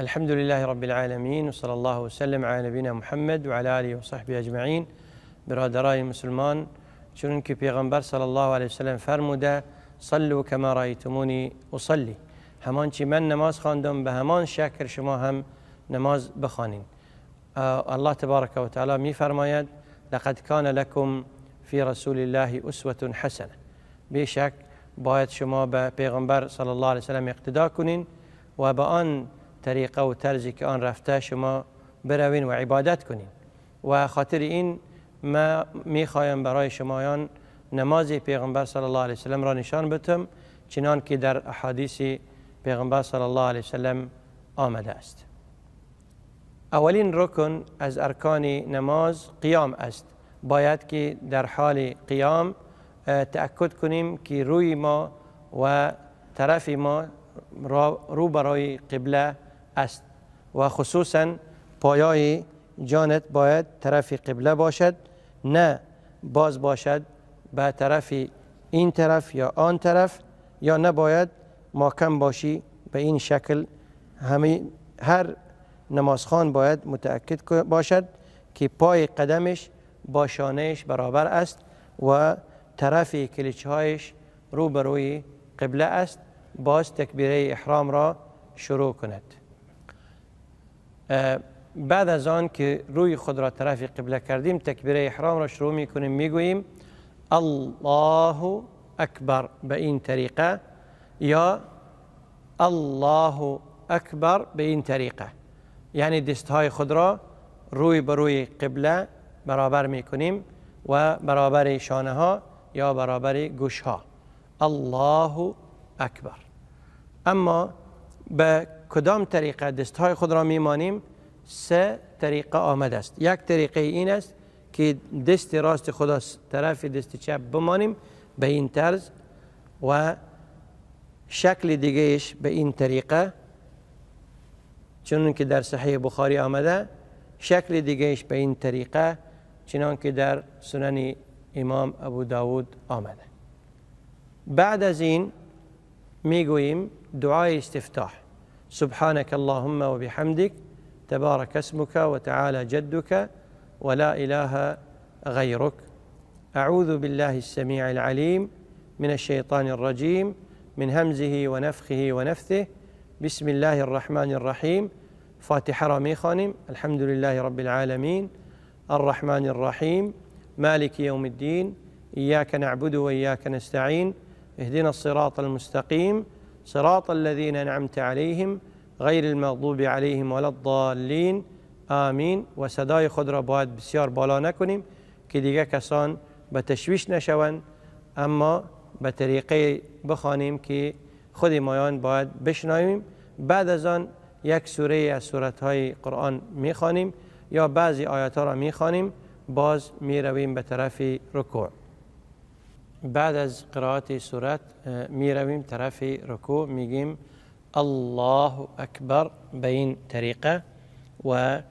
الحمد لله رب العالمين وصلى الله وسلم على نبينا محمد وعلى آله وصحبه أجمعين. برادرای مسلمان، چون که پیغمبر صلی الله علیه وسلم فرموده صلوا كما رأيتموني أصلي، همان چی من نماز خواندم به همان شکل شما هم نماز بخوانین. الله تبارک و تعالی می فرماید لقد كان لكم في رسول الله أسوة حسنة. بیشک باید شما به پیغمبر صلی الله علیه وسلم اقتدا کنین و به آن طریقه و طرزی که آن رفته شما بروین و عبادت کنین. و خاطر این ما میخوایم برای شمایان نماز پیغمبر صلی الله علیه وسلم را نشان بدم، چنان که در احادیث پیغمبر صلی الله علیه وسلم آمده است. اولین رکن از ارکان نماز قیام است. باید که در حال قیام تأکد کنیم که روی ما و طرف ما رو برای قبله است و خصوصا پایای جانت باید طرف قبله باشد، نه باز باشد به طرف این طرف یا آن طرف، یا نباید ماکم باشی. به این شکل هر نمازخوان باید متأکد باشد که پای قدمش با شانهش برابر است و طرف کلیچهایش رو به روی قبله است. باز تکبیره احرام را شروع کند. بعد از آن که روی خود را طرف قبله کردیم تکبیره احرام را شروع میکنیم، میگوییم الله اکبر به این طریقه یا الله اکبر به این طریقه، یعنی دستهای خود را روی به روی قبله برابر میکنیم و برابر شانه ها یا برابر گوش ها. الله اکبر. اما به کدام طریقه دستهای خود را میمانیم؟ سه طریقه آمده است. یک طریقه این است که دست راست خود از طرف دست چپ بمانیم به این طرز، و شکل دیگهش به این طریقه چنان که در صحیح بخاری آمده، شکل دیگهش به این طریقه چنان که در سنن امام ابو داود آمده. بعد از این میگوییم دعای استفتاح: سبحانك اللهم وبحمدك تبارك اسمك وتعالى جدك ولا إله غيرك، أعوذ بالله السميع العليم من الشيطان الرجيم من همزه ونفخه ونفثه، بسم الله الرحمن الرحيم. فاتحة را میخوانیم: الحمد لله رب العالمين الرحمن الرحيم مالك يوم الدين إياك نعبد وإياك نستعين اهدنا الصراط المستقيم صراط الذين أنعمت عليهم غیر المغضوب عليهم ولا الضالين آمین. و صدای خود را باید بسیار بالا نکنیم که دیگه کسان به تشویش نشوند، اما به طریقه بخوانیم که خود مایان باید بشنویم. بعد از آن یک سوره از سورت‌های قرآن میخوانیم یا بعضی آیات را میخوانیم، باز میرویم به طرف رکوع. بعد از قرائت سورت میرویم طرف رکوع، میگیم الله اکبر به این طریقه و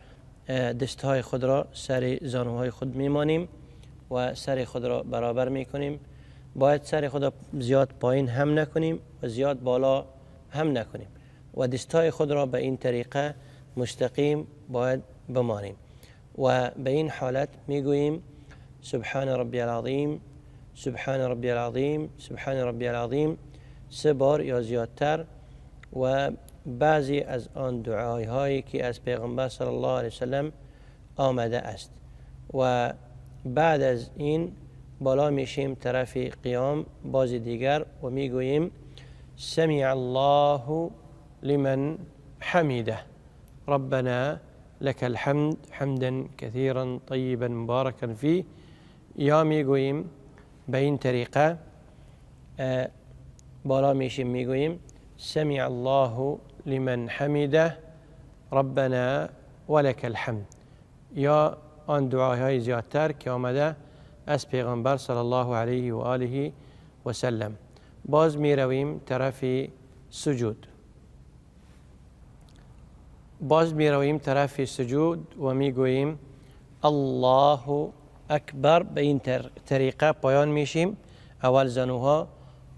دستهای خود را سر زانوهای خود میمانیم و سر خود را برابر میکنیم. باید سر خود را زیاد پایین هم نکنیم و زیاد بالا هم نکنیم و دستهای خود را به این طریقه مستقیم باید بمانیم و به این حالت میگوییم سبحان ربی العظیم، سبحان ربی العظیم، سبحان ربی العظیم، سه بار یا زیادتر. و بعضی از آن دعایهایی که از پیغمبر صلی الله علیه وسلم آمده است. و بعد از این بالا میشیم طرف قیام باز دیگر و میگوییم سمع الله لمن حمده ربنا لك الحمد حمدا كثيرا طيبا مباركا فيه. یا میگوییم به این طریقه بالا میشیم میگوییم سمع الله لمن حمده ربنا ولك الحمد، یا آن دعاهای زیادتر که آمده از پیغمبر صلی الله علیه و آله و سلم. باز میرویم طرف سجود، باز میرویم طرف سجود و میگوییم الله اکبر. به این طریقه پایان میشیم. اول زانوها،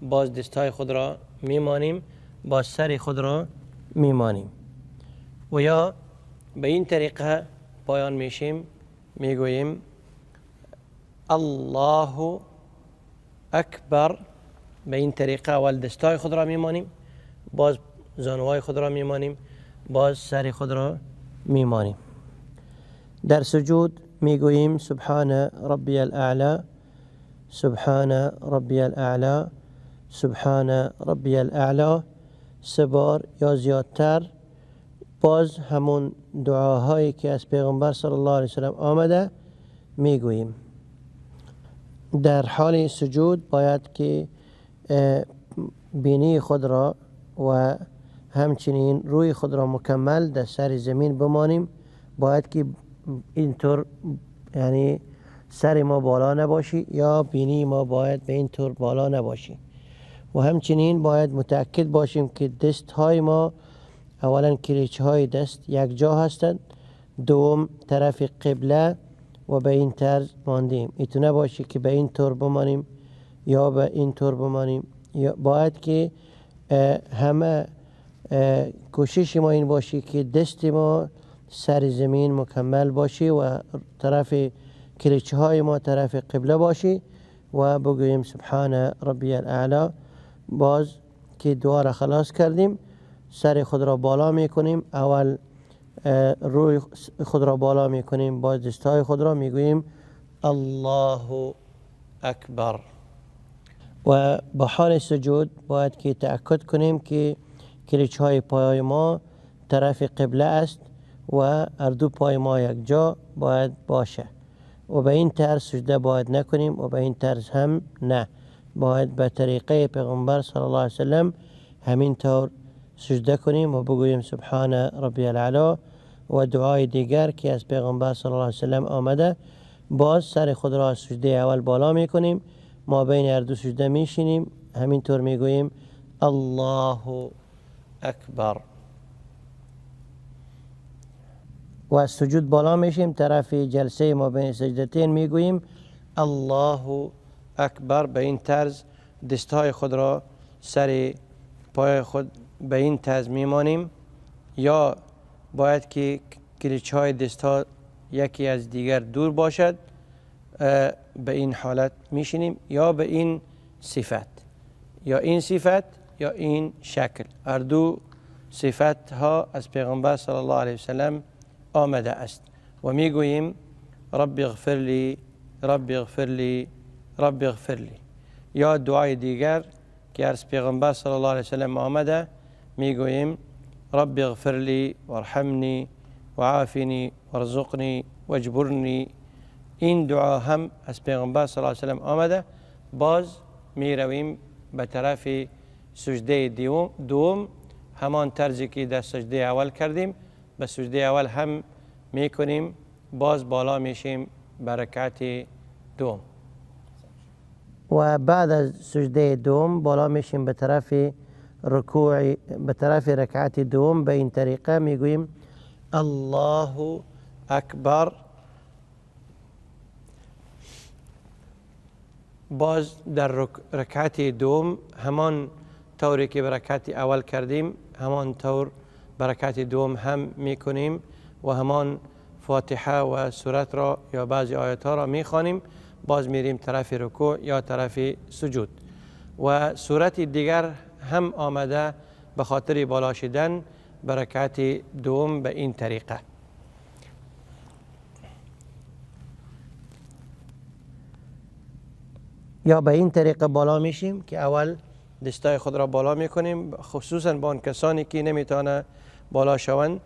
باز دستهای خود را میمانیم، باز سر خود را میمانیم. و یا به این طریقه پایان میشیم، میگوییم الله اکبر. به این طریقه اول دستای خود را میمانیم، باز زانوهای خود را میمانیم، باز سر خود را میمانیم. در سجود میگوییم سبحان ربی الاعلی، سبحان ربی الاعلی، سبحان ربی الاعلی، سه بار یا زیادتر. باز همون دعاهایی که از پیغمبر صلی الله علیه وسلم آمده میگوییم. در حال سجود باید که بینی خود را و همچنین روی خود را مکمل در سر زمین بمانیم. باید که اینطور، یعنی سر ما بالا نباشی یا بینی ما باید به اینطور بالا نباشی. و همچنین باید متأکد باشیم که دست های ما اولا کلیچه های دست یک جا هستند، دوم طرف قبله و به این طرز ماندیم. ایتو نباشی که به این طور بمانیم یا به این طور بمانیم. یا باید که همه کوشش ما این باشی که دست ما سر زمین مکمل باشی و طرف کلیچه های ما طرف قبله باشی و بگوییم سبحان ربی الاعلی. باز که دعا را خلاص کردیم سر خود را بالا میکنیم، اول روی خود را بالا میکنیم، باز دستهای خود را میگوییم الله اکبر. و با حال سجود باید که تأکد کنیم که کلیچه های پای ما طرف قبله است و هر دو پای ما یک جا باید باشه و به این طرز سجده باید نکنیم و به این طرز هم نه، باید به طریقه پیغمبر صلی الله علیه وسلم همین طور سجده کنیم و بگوییم سبحان ربی الاعلی. و دعای دیگر که از پیغمبر صلی الله علیه وسلم آمده، باز سر خود را از سجده اول بالا میکنیم، ما بین هر دو سجده میشینیم، همینطور میگوییم الله اکبر. و از سجود بالا میشیم طرف جلسه ما بین سجدتین میگوییم الله اکبر. به این طرز دستهای خود را سر پای خود به این طرز میمانیم، یا باید که کلیچه های دست ها یکی از دیگر دور باشد، به این حالت میشینیم، یا به این صفت، یا این صفت یا این شکل. هر دو صفت ها از پیغمبر صلی الله علیه وسلم آمده است. و میگوییم رب اغفر لی، رب اغفر لی، رب اغفر لی. یا دعای دیگر که از پیغمبر صلی الله علیه وسلم آمده میگوییم رب اغفر لی وارحمنی وعافنی وارزقنی واجبرنی. این دعا هم از پیغمبر صلی الله علیه وسلم آمده. باز میرویم به طرف سجده دوم، همان طرزی که در سجده اول کردیم به سجده اول هم میکنیم، باز بالا میشیم به رکعت دوم. و بعد از سجده دوم بالا میشیم به طرف رکوع، به طرف رکعت دوم. به این طریقه میگوییم الله اکبر. باز در رکعت دوم همان طوری که به رکعت اول کردیم همان طور به رکعت دوم هم میکنیم و همان فاتحه و سورت را یا بعضی آیات ها را میخوانیم. باز میریم طرف رکوع یا طرف سجود. و سورت دیگر هم آمده به خاطر بالا شدن به رکعت دوم به این طریقه. یا به این طریقه بالا میشیم که اول دستای خود را بالا میکنیم، خصوصا با آن کسانی که نمیتونه بالا شوند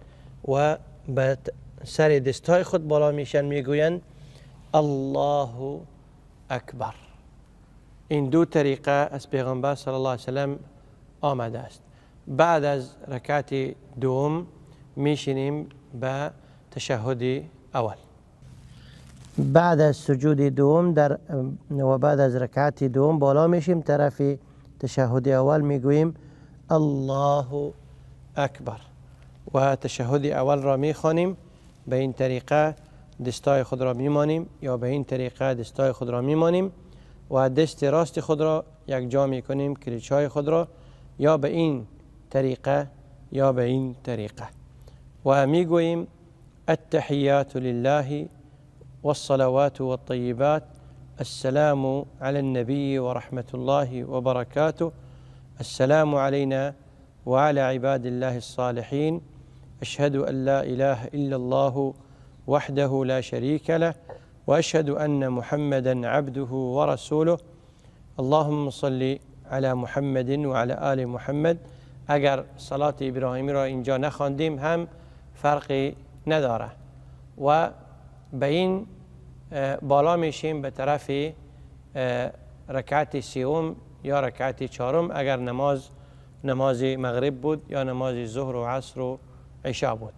و به سر دستای خود بالا میشن، میگویند الله اکبر. این دو طریقه از پیغمبر صلی الله علیه وسلم آمده است. بعد از رکعت دوم میشینیم به تشهد اول. بعد از سجود دوم در و بعد از رکعت دوم بالا میشیم طرف تشهد اول، میگوییم الله اکبر و تشهد اول را میخوانیم. به این طریقه دستای خود را میمانیم یا به این طریقه دستای خود را میمانیم و دست راست خود را یک جا میکنیم، کلیچهای خود را، یا به این طریقه یا به این طریقه. و میگوییم التحیات لله والصلوات والطیبات، السلام على النبي ورحمة الله وبركاته، السلام علينا وعلى عباد الله الصالحين، أشهد أن لا إله إلا الله وحده لا شريك له، وأشهد أن محمدا عبده ورسوله، اللهم صل على محمد وعلى آل محمد. اگر صلات ابراهیمی را اینجا نخواندیم هم فرقی نداره. و به این بالا میشیم به طرف رکعت سوم یا رکعت چهارم، اگر نماز مغرب بود یا نماز ظهر و عصر و عشاء بود.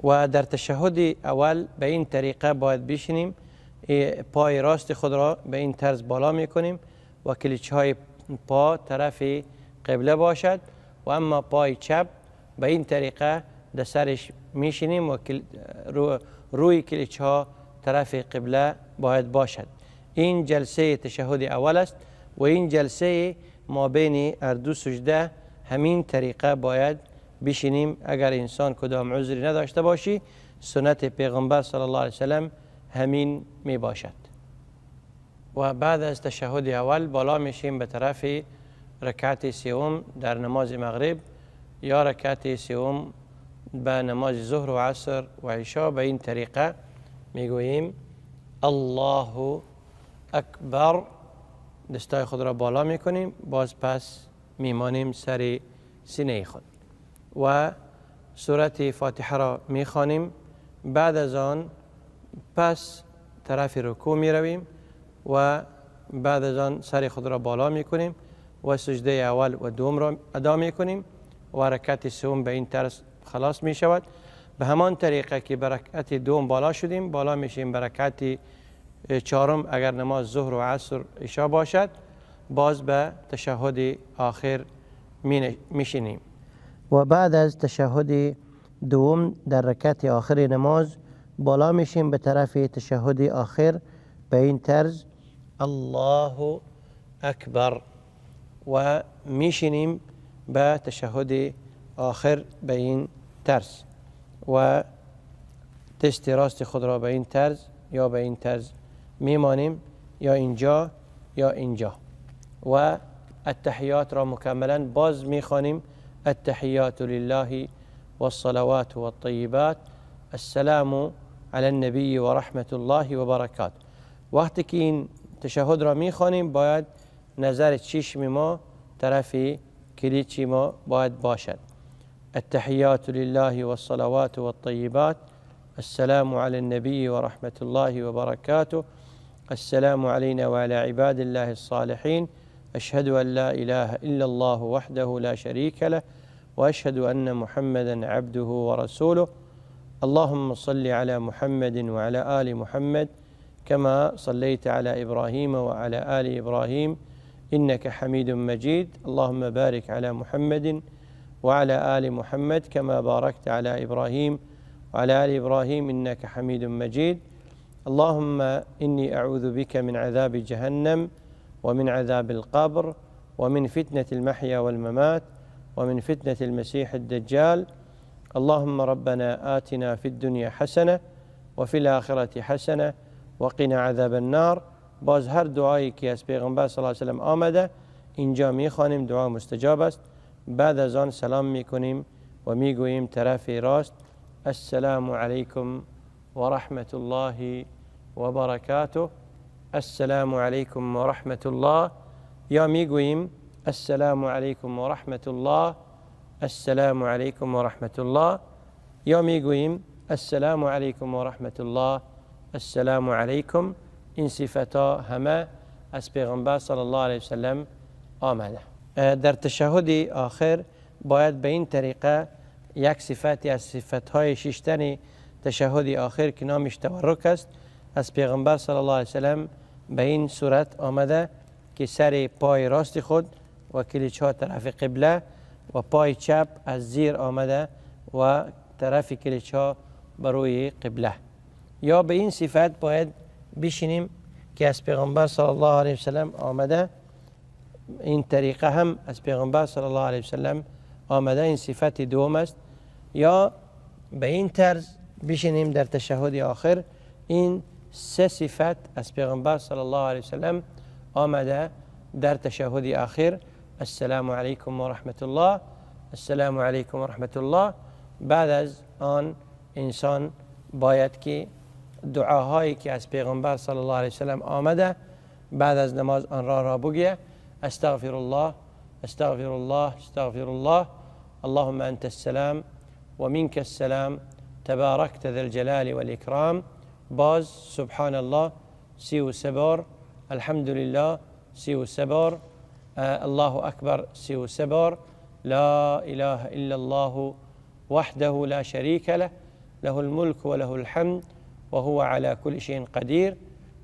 و در تشهد اول به این طریقه باید بشینیم، پای راست خود را به این طرز بالا میکنیم و کلیچهای پا طرف قبله باشد، و اما پای چپ به این طریقه در سرش میشینیم و روی کلیچها طرف قبله باید باشد. این جلسه تشهد اول است و این جلسه ما بین هر دو سجده همین طریقه باید بشینیم. اگر انسان کدام عذری نداشته باشی، سنت پیغمبر صلی الله علیه وسلم همین می باشد. و بعد از تشهد اول بالا میشیم به طرف رکعت سوم در نماز مغرب یا رکعت سوم به نماز ظهر و عصر و عشاء. به این طریقه میگوییم الله اکبر، دستای خود را بالا میکنیم، باز پس میمانیم سر سینه خود و سورت فاتحه را میخوانیم. بعد از آن پس طرف رکوع میرویم و بعد از آن سر خود را بالا میکنیم و سجده اول و دوم را ادا میکنیم و رکعت سوم به این طرز خلاص میشود. به همان طریقه که به رکعت دوم بالا شدیم، بالا میشیم به رکعت چهارم اگر نماز ظهر و عصر عشاء باشد، باز به تشهد آخر میشینیم. و بعد از تشهد دوم در رکعت آخر نماز بالا میشیم به طرف تشهد آخر به این طرز الله اکبر و میشینیم به تشهد آخر به این طرز و دست راست خود را به این طرز یا به این طرز میمانیم، یا اینجا یا اینجا، و التحیات را مکملا باز میخوانیم. التحیات لله والصلوات والطیبات، السلام علی النبی و رحمت الله و برکاته. وقتی که این تشهد را میخوانیم باید نظر چشم ما طرف کلیچی ما باید باشد. التحیات لله والصلوات والطیبات، السلام على النبي ورحمة الله وبركاته، السلام علينا وعلى عباد الله الصالحين، أشهد أن لا إله إلا الله وحده لا شريك له، وأشهد أن محمدا عبده ورسوله، اللهم صل على محمد وعلى آل محمد كما صليت على إبراهيم وعلى آل إبراهيم إنك حميد مجيد، اللهم بارك على محمد وعلى آل محمد كما باركت على إبراهيم وعلى آل إبراهيم إنك حميد مجيد، اللهم إني أعوذ بك من عذاب جهنم ومن عذاب القبر ومن فتنة المحيا والممات ومن فتنة المسيح الدجال، اللهم ربنا آتنا في الدنيا حسنة وفي الآخرة حسنة وقنا عذاب النار. باز هر دعایی که از پیغمبر صلی الله علیه و سلم آمده اینجا میخوانیم، دعا مستجاب است. بعد از آن سلام میکنیم و میگوییم طرف راست السلام علیکم و رحمت الله و برکاته، السلام علیکم و رحمت الله، یا میگوییم السلام علیکم و رحمت الله، السلام علیکم و رحمت الله، یا میگوییم السلام علیکم و رحمت الله، السلام علیکم. این صفت ها همه از پیغمبر صلی الله علیه و سلم آمده. در تشهد آخر باید به این طریقه یک صفتی از صفتهای ششتن تشهد آخر که نامش تورک است از پیغمبر صلی الله علیه و سلم به این صورت آمده که سر پای راست خود و کلیچها طرف قبله و پای چپ از زیر آمده و طرف کلیچها بروی قبله. یا به این صفت باید بشینیم که از پیغمبر صلی الله علیه و سلم آمده. این طریقه هم از پیغمبر صلی الله علیه و سلم آمده، این صفت دوم است. یا به این طرز بشینیم در تشهد آخر. این سه صفت از پیغمبر صلی الله علیه وسلم آمده در تشهد آخر. السلام علیکم و رحمت الله، السلام علیکم و رحمت الله. بعد از آن انسان باید که دعاهایی که از پیغمبر صلی الله علیه وسلم آمده بعد از نماز آن را بگه. استغفر الله، استغفر الله، استغفر الله، اللهم انت السلام ومنك السلام تباركت ذا الجلال والإكرام. باز سبحان الله 33 بار، الحمد لله 33 بار، الله أكبر 33 بار، لا إله إلا الله وحده لا شريك له له الملك وله الحمد وهو على كل شيء قدير.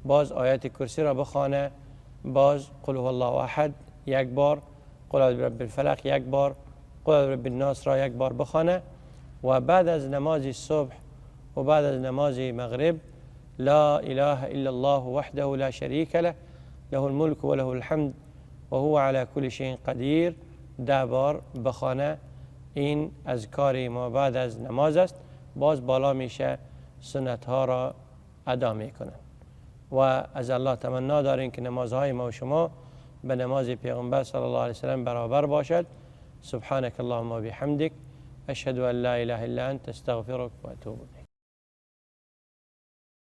باز آیات کرسی را بخوانه، باز قل هو الله احد یک بار، قل اعوذ برب الفلق یک بار، قل اعوذ برب الناس را یک بار بخوانه. و بعد از نماز صبح و بعد از نماز مغرب لا اله الا الله وحده لا شريك له له الملك وله الحمد وهو على كل شيء قدیر 10 بار بخوانه. این اذکار ما بعد از نماز است. باز بالا میشه سنت ها را ادا میکنن و از الله تمنا داریم که نمازهای ما و شما به نماز پیغمبر صلی الله علیه وسلم برابر باشد. سبحانك اللهم وبحمدك أشهد أن لا إله إلا أنت أستغفرك وأتوب إليك.